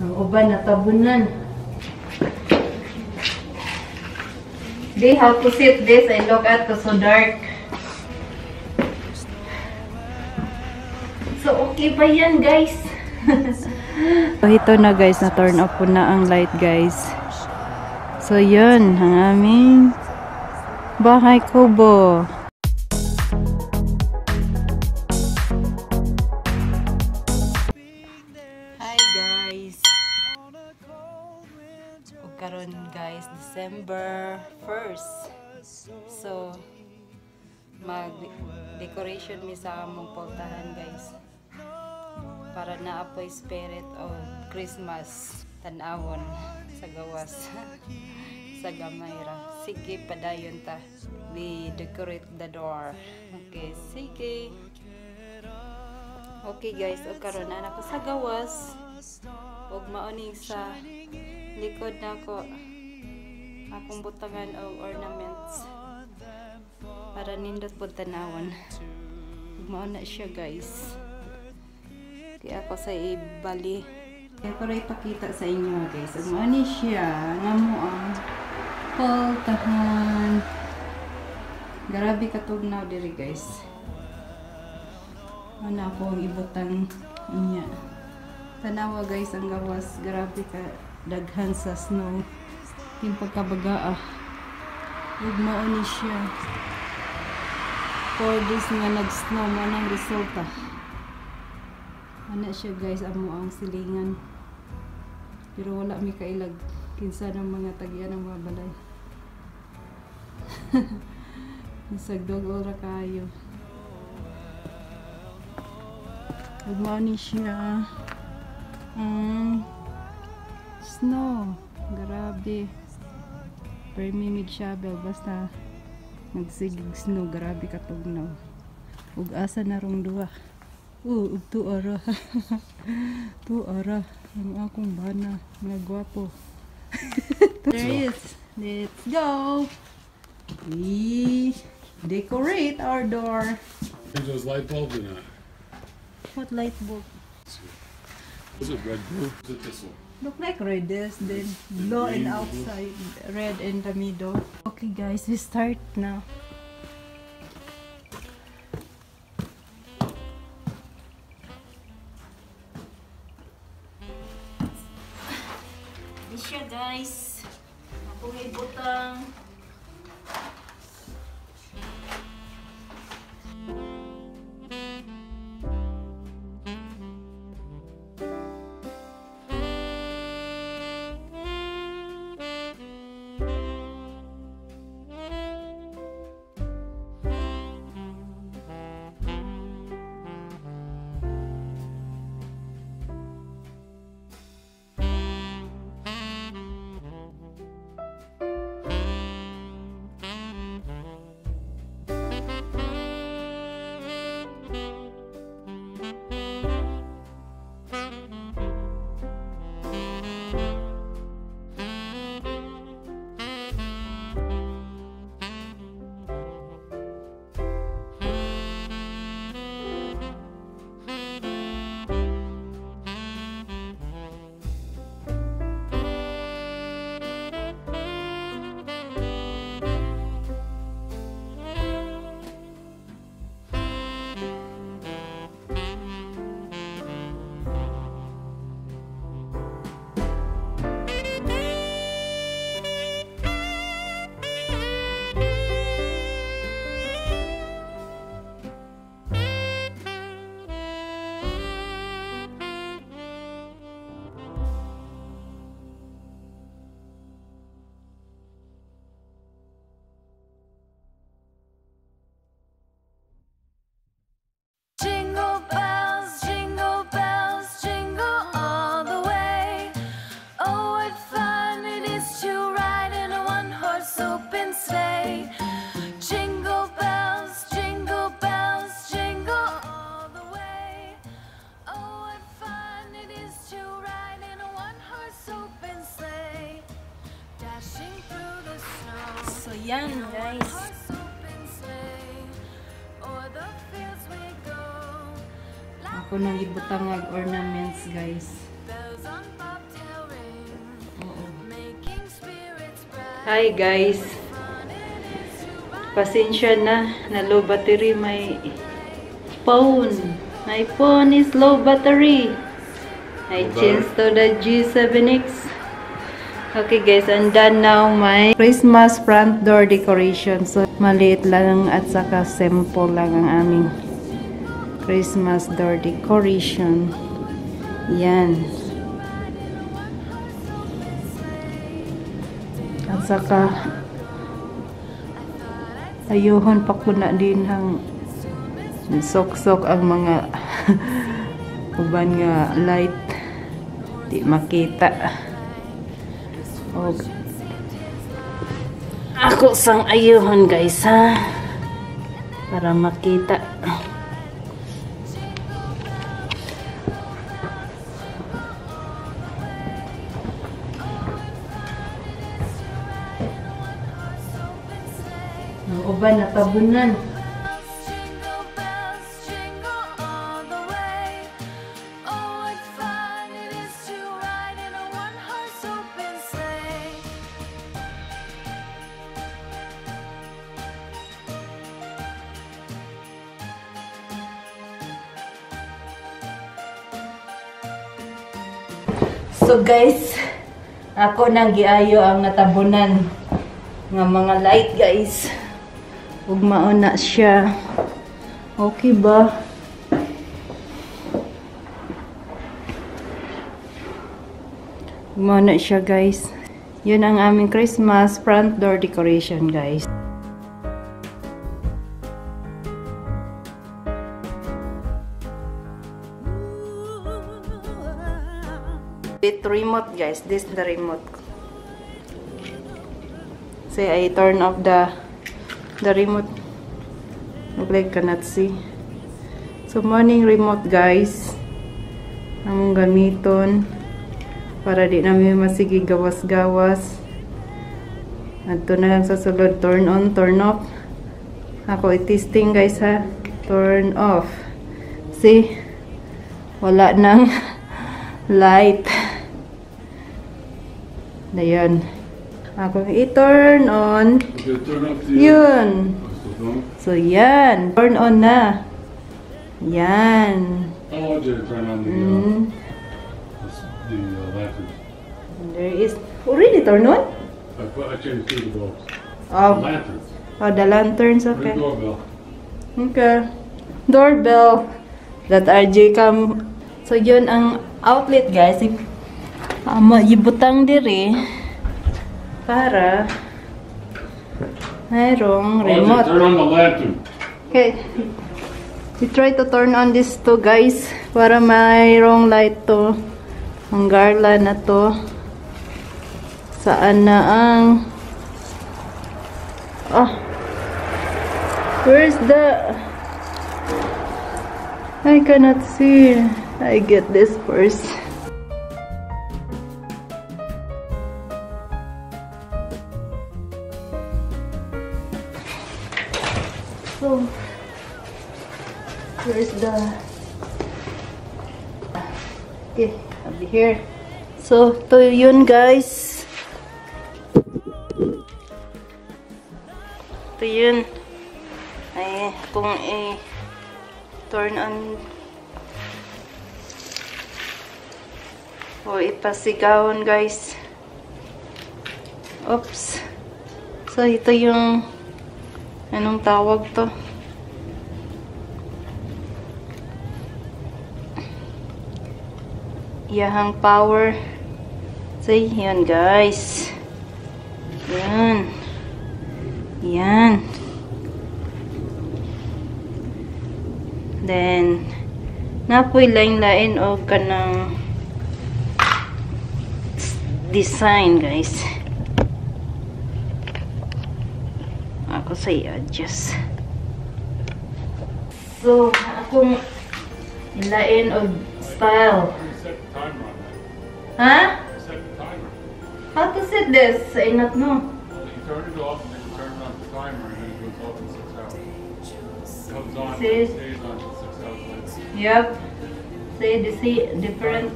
Ang uban natabunan. They how to sit this I look at so dark. So okay pa yan, guys. So ito na, guys, na turn off po na ang light, guys. So yun ang aming bahay kubo. Hi guys. O karon guys, December 1st. So mag decoration mi sa among pultahan, guys. Para na apoy spirit of Christmas tan-awon sa gawas sa gamayra. Sige, padayon ta. We decorate the door. Okay, sige. Okay guys, o karon na ako sa gawas ug maoning sa likod nako akong butangan og ornaments para nindot pud tan-awon. Mao na siya, guys. Kaya ako sa ibali. Kaya ko rin ipakita sa inyo, guys. Ang mao ni siya nga mo ang pultahan. Grabe katugnaw diri, guys. Ano ako ang ibutang inya. Tanawa, guys, ang gawas. Grabe ka daghan sa snow. Yung pagkabaga ah. Ug mao ni siya. 4 days nga nag-snow, mao nang resulta. Ana siya, guys, amo ang silingan. Pero wala mi kailag kinsa ng mga tagyan ng mga balay. Nasagdog ora kayo. Ug mao ni siya ang snow. Grabe. Permi mig shovel basta nagsigig snow, grabe katugnaw. Ug asa na rong duha. Ug tuara. Tuara ang akong bana nga gwapo. There is. Let's go. We decorate our door. Use those light bulbs or not? What light bulb? Was it red blue? Is it this one? Look like red this, then blue and outside, red in the middle. Okay guys, we start now. This siya, guys. Akong ibutang. Jingle bells, jingle all the way. Oh, what fun it is to ride in a one-horse open sleigh. Jingle bells, jingle all the way. Oh, what fun it is to ride in a one-horse open sleigh. Dashing through the snow. So yan, In a guys. one-horse open sleigh. O'er the fields we go. Ako nang ibutang ag ornaments, guys. Bells on bobtail. Hi guys. Pasensya na, na low battery my phone. My phone is low battery. I changed to the G7X. Okay guys, I'm done now my Christmas front door decoration. So maliit lang at saka simple lang ang aming Christmas door decoration. Yan. At saka ayuhon pa ko na din ang sok-sok ang mga uban nga light, di makita. Og ako sang ayuhon guys ha, para makita. Ang uban natabunan. Jingle bells, jingle all the way. Oh, what fun it is to ride in a one-horse open sleigh. So guys, ako nang giayo ang natabunan nga mga light guys. Ug mao na siya. Okay ba? Mao na siya guys. Yun ang aming Christmas front door decoration guys. With remote guys, this the remote. Say I turn off the remote. Look like cannot see. So morning remote guys. Among gamiton para di namin masige gawas-gawas. Adto na lang sa sulod, turn on, turn off. Ako i-testing guys ha. Turn off. See? Wala nang light. Ayan. Ako i-turn on. Okay, turn off the. Yun. Oh, So, yan. Turn on na. Yan. I want you to turn on the, the lanterns. There is... Oh, really? Turn on? I changed two of the bulbs. Oh. The lanterns. Oh, the lanterns. Okay. The doorbell. Okay. Doorbell. That RJ come. So, yun ang outlet, guys. Ibutang diri para mayroong remote. RJ, turn on the lantern. Okay. We try to turn on this too, guys, para mayroong light to. Ang garland na to. Saan na ang... Oh. Where's the... I cannot see. I get this first. So, where's the... Okay, I'll be here. So, to yun guys. Ito yun. Ay, kung i-turn on o ipasigawon guys. Oops. So, ito yung anong tawag to? Iyahang power. So, yan guys. Yan. Yan. Then, napoy lain-lain o kanang design guys. Ako sa i-adjust. So, akong ilain og style. Set the timer on that. Huh? Set the timer. How to set this? I not know. Well, you turn it off and then you turn it on the timer and then it goes off in 6 hours. It comes on and See? stays on for 6 hours later. Yep. See, this is different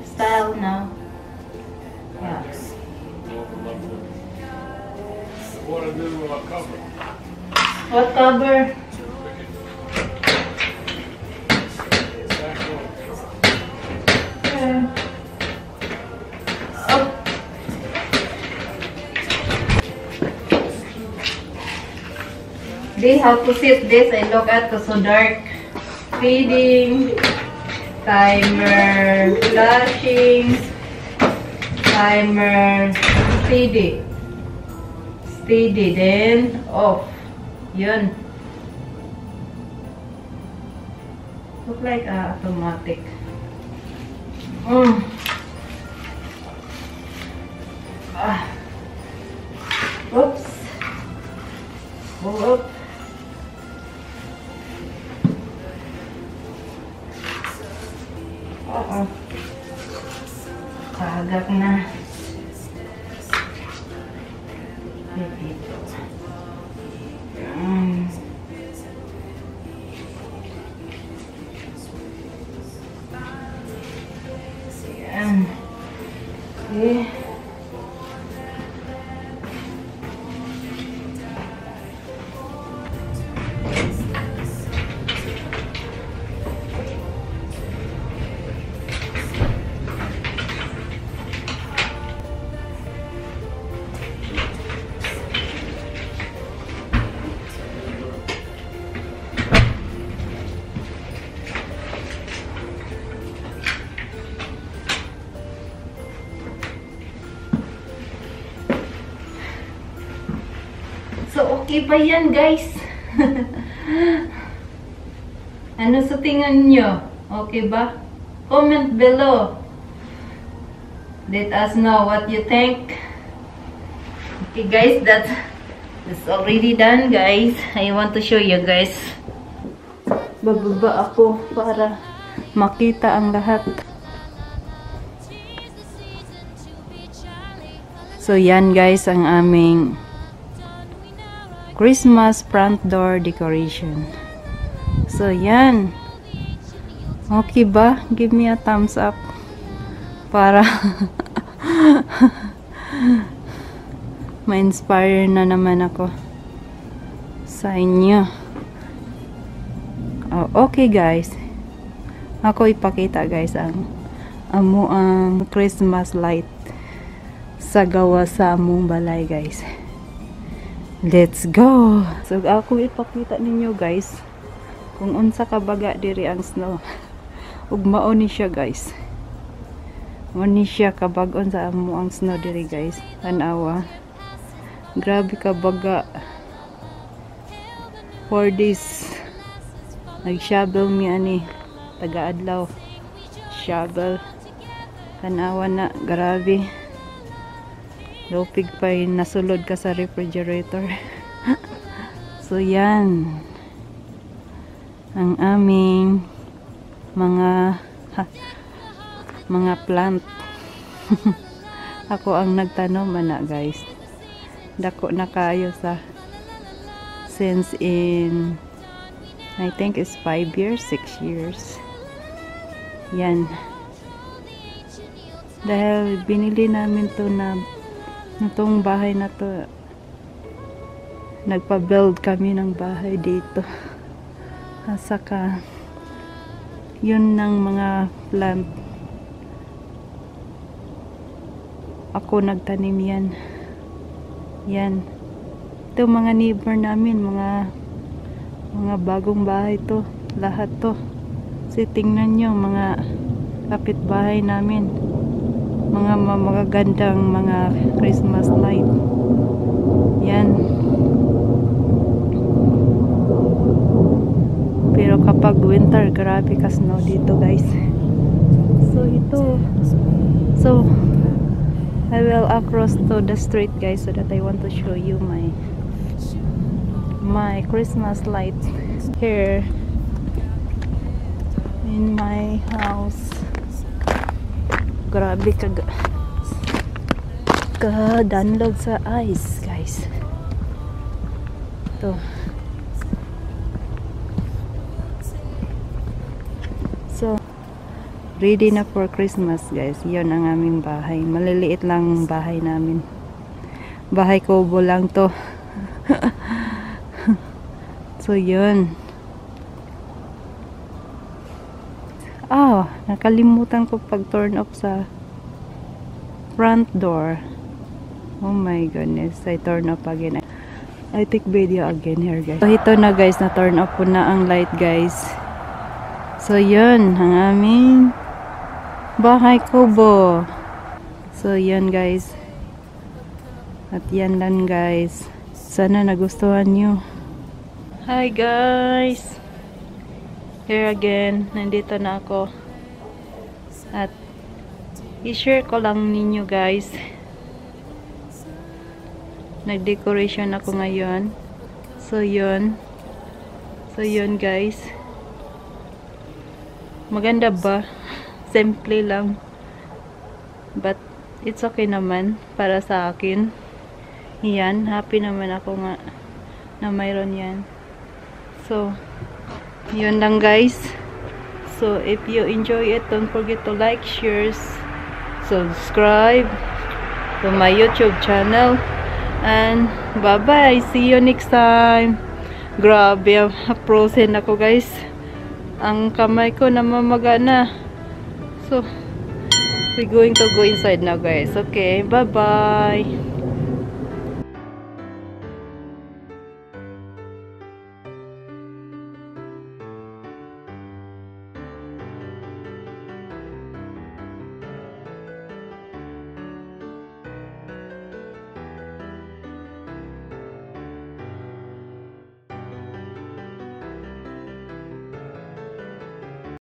style now. Yeah. Go off at 11:30. new cover. What cover? Back door. Okay. Oh. They how to set this. I look at 'cause so dark. Feeding, timer, flashing, timer, steady. Steady, then off. Yun. Look like automatic. Ah. Oops. Go up. Oo. Tagak na. Dito. Yan. Yan. Okay. So, okay pa yan, guys? Ano sa tingin nyo? Okay ba? Comment below. Let us know what you think. Okay, guys, that's already done, guys. I want to show you, guys. Bababa ako para makita ang lahat. So, yan, guys, ang aming Christmas front door decoration. So, yan. Okay ba? Give me a thumbs up para ma-inspire na naman ako sa inyo. Oh, okay, guys. Ako ipakita, guys, ang amo ang Christmas light sa gawa sa among balay, guys. Let's go! So, ako ipakita ninyo, guys, kung unsa ka baga diri ang snow. Ug mao ni siya, guys. Mao ni siya kabag-on sa amo ang snow diri, guys. Tan-awa. Grabe ka baga. 4 days nag-shovel mi ani taga-adlaw. Shovel. Tan-awa na, grabe. Lupig pa yung nasulod ka sa refrigerator. So, yan. Ang aming mga plant. Ako ang nagtanom, ana, guys. Dako na kayo sa since in I think it's 5 years, 6 years. Yan. Dahil binili namin to na itong bahay na to, nagpa-build kami ng bahay dito. At saka yun ng mga plant, ako nagtanim yan. Yan. Ito mga neighbor namin, mga bagong bahay to, lahat to. Kasi tingnan nyo mga kapitbahay namin, mga magagandang mga Christmas light. Yan. Pero kapag winter, grabe ka snow dito, guys. So ito. So I will across to the street, guys, so that I want to show you my Christmas light here in my house. Grabe ka download sa ice, guys. Ito. So, ready na for Christmas, guys. Yun ang aming bahay. Maliliit lang ang bahay namin. Bahay kubo lang to. So, yun. Ah, nakalimutan ko pag turn off sa front door. Oh my goodness, I turn off again. I take video again here, guys. So, ito na, guys, na turn off ko na ang light, guys. So, yun, ang aming bahay kubo. So, yun, guys. At yan lang, guys. Sana nagustuhan nyo. Hi, guys! Here again, nandito na ako. At i-share ko lang ninyo, guys. Nag-decoration ako ngayon. So, yun. So, yun, guys. Maganda ba? Simple lang. But, it's okay naman para sa akin. Yan. Happy naman ako nga na mayroon yan. So, yun lang, guys. So, if you enjoy it, don't forget to like, share, subscribe to my YouTube channel. And, bye-bye. See you next time. Grabe, frozen ako, guys. Ang kamay ko namamaga na. So, we're going to go inside now, guys. Okay, bye-bye.